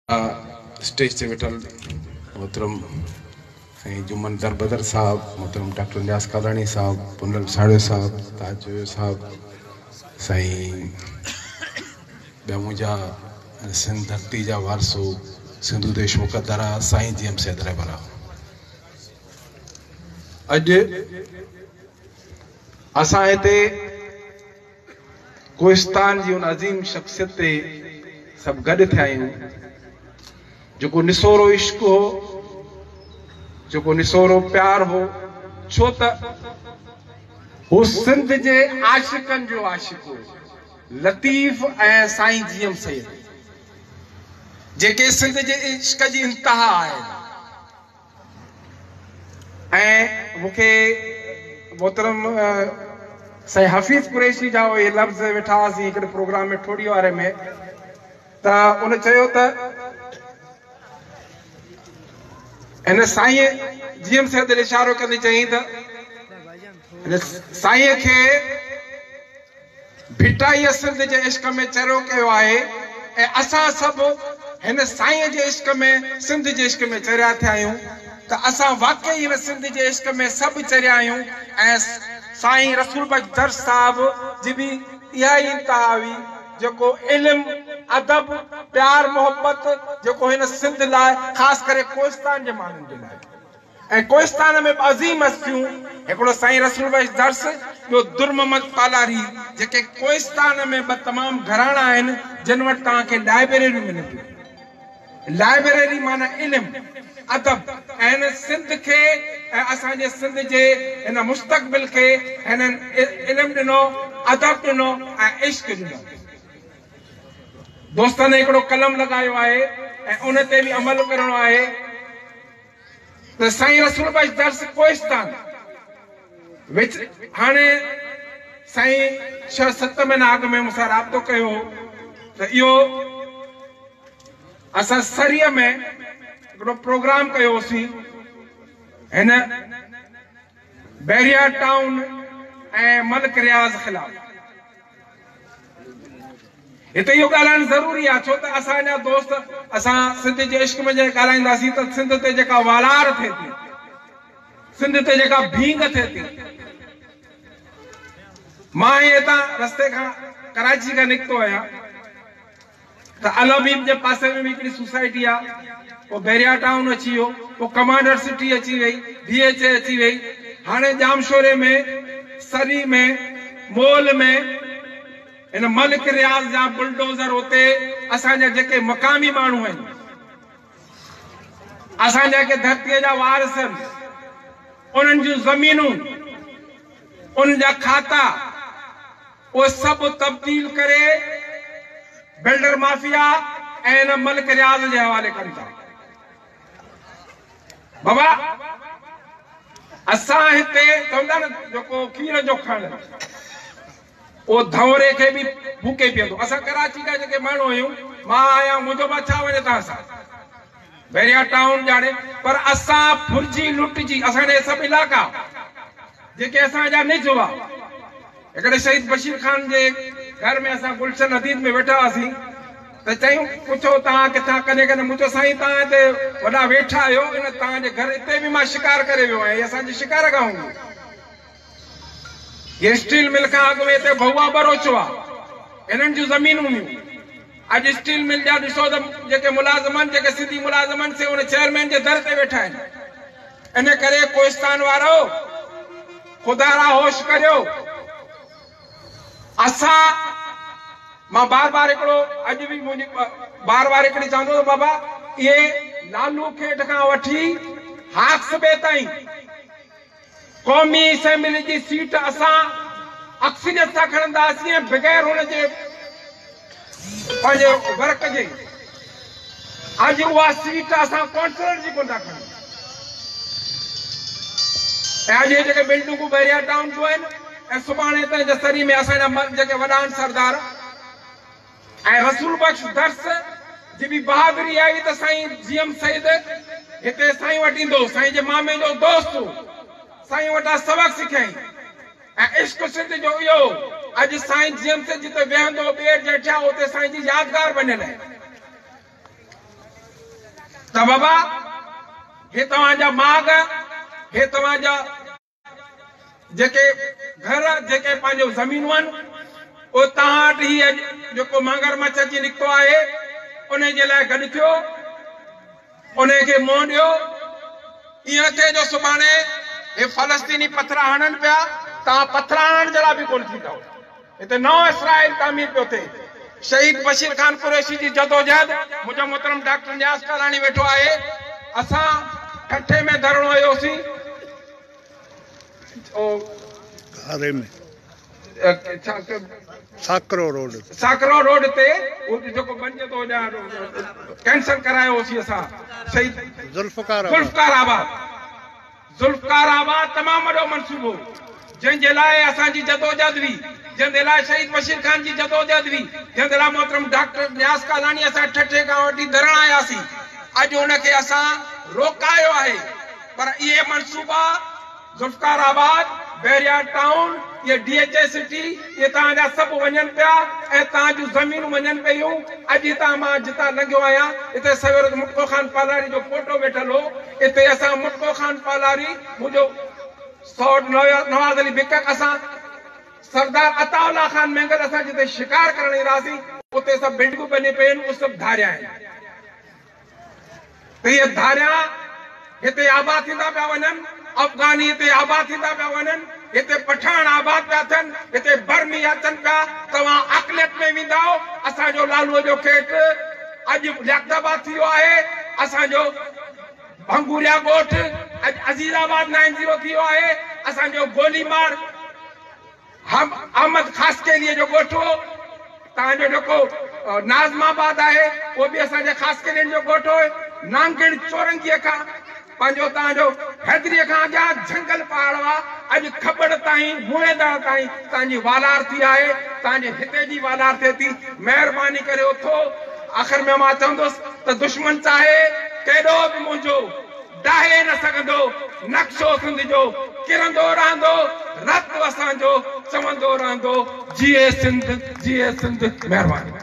Stage تي ويٺل محترم سائين جمن دربدر صاحب، محترم ڊاڪٽر نياز ڪالاڻي صاحب، پنهل ساڙيو صاحب، تاج جويو صاحب، سائين ٻيا منهنجا سنڌ ڌرتي جا وارثو سنڌو ديش مقدرا سائين جي ايم سيد رهبرا. اڄ اسان هتي ڪوهستان جي ان عظيم شخصيت تي سڀ گڏ ٿيا آهيون، جيڪو نسورو عشق هو، جيڪو نسورو پيار هو، ڇو ته هو سنڌ جي عاشقن جو عاشق هو، لطيف ۽ سائين جي ايم سيد جيڪي سنڌ جي عشق جي انتها آهن. ۽ مون کي محترم سائين حفيظ قريشي جا اهي لفظ ويٺا هئاسين هڪڙي پروگرام ۾ ٺوڙهي واري ۾ ته ان چيو ته هن سائين جي ايم سيد ڏي اشارو ڪندي چيائين ته هن سائين کي ڀٽائيء سنڌ جي عشق ۾ چريو ڪيو آهي ۽ اسان سڀ هن سائينء جي عشق ۾ سنڌ جي عشق ۾ چريا ٿيا آهيون ته اسان واقعي هن سنڌ جي عشق ۾ سڀ چريا آهيون ۽ سائين رسول بخش درس صاحب جي به اها ئي انتها هئي جيڪو علم، ادب، پيار محبت جيڪو هن سنڌ لاء خاص ڪري ڪوهستان جي ماڻهن جي لاء. ۽ ڪوهستان ۾ ٻه عظيم هستيون، هڪڙو سائين رسول بخش درس، ٻيو در محمد پالاري، جيڪي ڪوهستان ۾ ٻه تمام گهراڻا آهن، جن وٽ توهان کي لائبريريون ملنديون. لائبريري معنيٰ علم، ادب ۽ هن سنڌ کي ۽ اسان جي سنڌ جي هن مستقبل کي هنن علم ڏنو، ادب ڏنو ۽ عشق ڏنو. دوستن هڪڙو قلم لڳايو آهي ۽ ان تي به عمل ڪرڻو آهي. ته سائين رسول بخش درس ڪوهستان وچ هاڻي سائين ڇهه ست مهينا اڳ ۾ مون سان رابطو ڪيو هو ته اهو اسان سريء ۾ هڪڙو پروگرام ڪيو هوسين هن بحريا ٽائون ۽ ملڪ رياض خلاف. هتي اهو ڳالهائڻ ضروري آهي ڇو ته اسان جا دوست اسان سنڌ جي عشق ۾ جڏهن ڳالهائينداسين ته سنڌ تي جيڪا والار ٿئي ٿي، سنڌ تي جيڪا ڀينگ ٿئي ٿي. مان هي هتان رستي کان ڪراچي کان نڪتو آهيان. ته الحبيب جي پاسي ۾ به هڪڙي سوسائٽي آ، پوء بحريا ٽائون اچي ويو، پوء ڪمانڊر سٽي اچي وئي، ڊي ايڇ اي اچي وئي، هاڻي ڄامشوري ۾، سري ۾، مول ۾ هن ملڪ رياض جا بلڊوزر اتي اسان جا جيڪي مقامي ماڻهو آهن، اسان جا جيڪي ڌرتيء جا وارث آهن، انهن جون زمينون، انهن جا کاتا، اهي سڀ تبديل ڪري بلڊر مافيا ۽ ان ملڪ رياض جي حوالي ڪن ٿا. بابا اسان هتي چوندا نه جيڪو کير جو کڻ اهو ڌنئوري کي به ڦوڪي پيئندو. اسان ڪراچي جا جيڪي ماڻهو آهيون، مان آهيان منهنجو به ڇا وڃي توهان سان بحريا ٽائون ڄاڻي پر اسان ڦرجي لٽجي اسان جا سڀ علائقا جيڪي اسان جا نج هئا. هڪڙي شهيد بشير خان جي گهر ۾ اسان گلشن حديد ۾ ويٺا هئاسين ته چيائون پڇو توهان ڪٿان ڪڏهن ڪڏهن مون چيو سائين توهان هتي وڏا ويٺا آهيو ان توهان جي گهر اتي به مان شڪار ڪري ويو آهيان هي اسان جي شڪار گاهه هوندي هئي اسٽيل مل کان اڳ ۾ هتي ڀئوا ٻروچ هئا هنن جون زمينون هيون اڄ اسٽيل مل جا ڏسو ته جيڪي ملازم آهن جيڪي سنڌي ملازم آهن سي ان چيئرمين جي در تي ويٺا آهن ان ڪري ڪوهستان وارؤ خدارا هوش ڪريو. اسان مان بار بار هڪڙو اڄ به منهنجي بار بار هڪڙي چوان ٿو ته بابا اهي لالو کيٽ کان وٺي هاڪس بي تائين قومي اسيمبلي جي سيٽ اسان اڪثريت سان کڻنداسين ۽ بغير هن جي پنهنجي ورڪ جي اڄ اها سيٽ اسان ڪونسلر جي ڪونه ٿا کڻون ۽ اڄ هي جيڪي بلڊنگون بحريا ٽائون جون آهن ۽ سڀاڻي هتان جي سري ۾ اسان جا جيڪي وڏا آهن سردار ۽ رسول بخش درس جي به بهادري آئي ته سائين جي ايم سيد هتي سائين وٽ ايندو هو، سائين جي مامي جو دوست هو، سائين وٽان سبق سکيائين ۽ عشق سنڌ جو اهو هو. اڄ سائين جي ايم سيد جتي ويهندو هو ٻير جي هيٺيان اتي سائين جي يادگار بنيل آهي. ته بابا هي توهان جا ماڳ، هي توهان جا جيڪي گهر، جيڪي پنهنجون زمينون آهن، اهي توهان وٽ هي اڄ جيڪو مانگر مڇ اچي نڪتو آهي، انهي جي لاء گڏ ٿيو، انهي کي منهن ڏيو. ائين نه ٿئي جو سڀاڻي هي فلسطيني پٿرا هڻن پيا، توهان پٿرا هڻڻ جهڙا به ڪونه ٿيندؤ. هتي نئون اسرائيل تعمير پيو ٿئي. شهيد بشير خان قريشي جي جدوجهد، منهنجو محترم ڊاڪٽر نياز ڪالاڻي ويٺو آهي، اسان ٺٽي ۾ ڌرڻو هنيوسين. گهاري ۾ ساڪرو روڊ تي. ساڪرو روڊ تي جيڪو بنجي ٿو ڪينسل ڪرايو هوسين اسان شهيد ذوالفقار ذوالفقار آباد ذوالفقار آباد تمام وڏو منصوبو جنهن جي لاء اسان جي جدوجهد هئي جنهن جي لاء شهيد بشير خان جي جدوجهد هئي جنهن جي لاء محترم ڊاڪٽر نياز ڪالاڻي اسان ٺٽي کان وٺي ڌرڻا هنياسين اڄ ان کي اسان روڪايو آهي پر اهي منصوبا ذوالفقار آباد، بحريا ٽائون، اهي ڊي ايڇ اي سٽي، اهي توهان جا سڀ وڃن پيا ۽ توهان جون زمينون وڃن پيون. اڄ هتان مان جتان لنگهيو آهيان، اتي سوير مٽڪو خان پالاري جو پوٽو ويٺل هو. اتي اسان مٽڪو خان پالاري، منهنجو سئوٽ نواز علي بڪڪ، اسان سردار عطاء الله خان مينگل اسان جتي شڪار ڪرڻ ايندا هئاسين، اتي سڀ بلڊنگون بني پيون آهن، اهي سڀ ڌاريا آهن. ته اهي ڌاريا هتي آباد ٿيندا پيا وڃن، افغاني هتي آباد ٿيندا پيا وڃن، هتي پٺاڻ آباد پيا ٿين، هتي برمي اچن پيا، توهان اقليت ۾ ويندؤ، اسان جو لالوء جو کيٽ اڄ لياقت آباد ٿي ويو آهي، اسان جو ڀنگوريا ڳوٺ اڄ عزيز آباد نائن زيرو ٿي ويو آهي، اسان جو گوليمار. احمد خاصخيليء جو ڳوٺ هو. توهان جو جيڪو ناظم آباد آهي، اهو به اسان جي خاصخيلين جو ڳوٺ هو. نانگڻ چورنگيء کان پنهنجو توهان جو حيدريء کان اڳيان جهنگل پهاڙ هئا. اڄ کٻڙ تائين، موهيندڙ تائين توهان جي والار ٿي آهي. توهان جي هتي جي والار ٿئي ٿي. مهرباني ڪري اٿو. آخر ۾ مان چوندس ته دشمن چاهي ڪيڏو به منهنجو. ڊاهي نه سگهندو نقشو سنڌ جو ڪرندو رهندو رت اسان جو چوندو رهندو جيئي سنڌ جيئي سنڌ مهرباني.